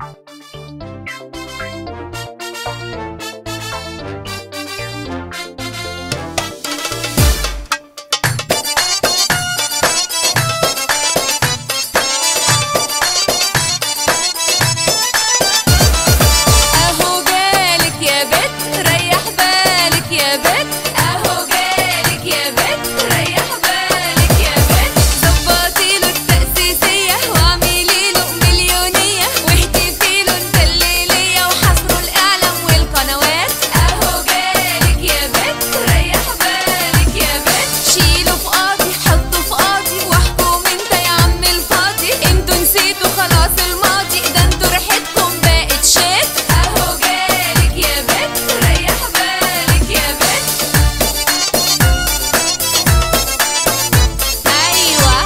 اهو جالك يا بت ريح بالك يا بت، اهو جالك يا بت ريح بالك يا بت، ظبطي له التأسيسية واعملي له مليونية واهتفي له انت الليلية وحصروا الإعلام والقنوات. اهو جالك يا بت ريح بالك يا بت، شيله في قاضي حطه في قاضي واحكم انت يا عم الفاضي، انتوا نسيتوا خلاص الماضي ده انتوا ريحتكم بقت شات. اهو جالك يا بت ريح بالك يا بت. ايوه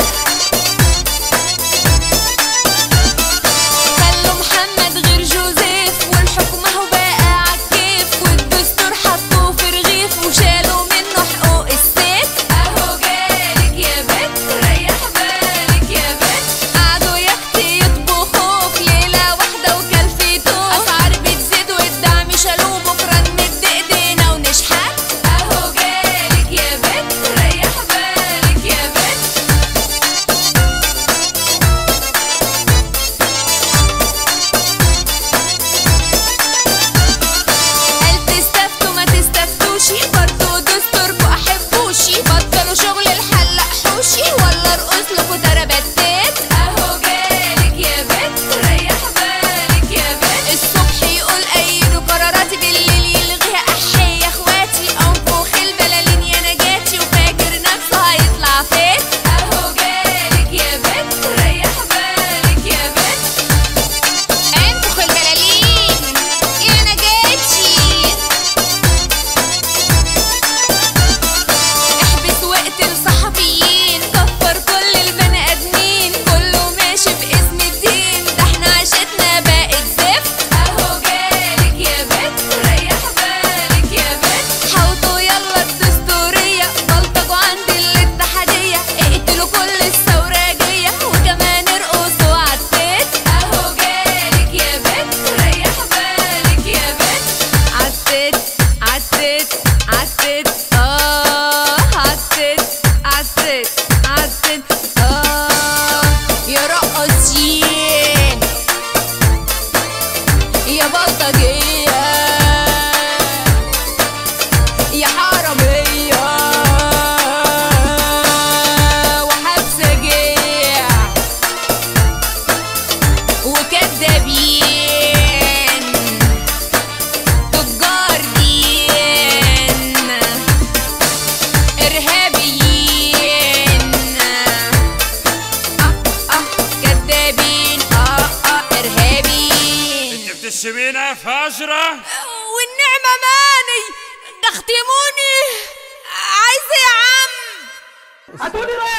خلوا محمد غير جوزيف والحكم اهو بقى عالكيف، والدستور حطوه في رغيف وشالوا منه حقوق الست. اهو جالك يا بت ريح بالك يا بت، قعدوا يا اختي يطبخوه في ليلة واحدة وكلفتوه، اسعار بتزيد والدعم شالوه، بكره نمد ايدينا ونشحت. اهو جالك يا بت ريح بالك يا بت. قال تستفتوا ما تستفتوشي برضو دستوركوا احبوشي، بطلوا شغل الحلاق حوشي ولا ارقص لكوا تربتات. اهو جالك يا بت ريح بالك يا بت، الصبح يقول ايدوا قراراتي بالليل يلغيها احي يا اخواتي، انفخ البلالين يا نجاتي وفاكر نفسه هيطلع فات. اهو جالك يا بت ريح بالك يا بت، انفخ البلالين يا نجاتي، احبس واقتل صحفيين كفر كل البني ادمين، كله ماشي باسم الدين ده احنا عيشتنا بقت زفت. اهو جالك يا بت ريح بالك يا بت، حوطوا يلا الدستورية بلطجوا عند الاتحادية، اقتلوا كل الثورجية وكمان ارقصوا عالتيت. اهو جالك يا بت ريح بالك يا بت، عالتيت عالتيت عالتيت، اه عالتيت عالتيت عالتيت، اه يا رقاصين يا بلطجية يا حرامية وحبسجية وكدابين تجار دين إرهابيين، اه اه كدابين اه اه إرهابيين. انت بتشتمينا يا فاجرة؟ والنعمة ماني ده اختموني. عايزة يا عم هتقولي.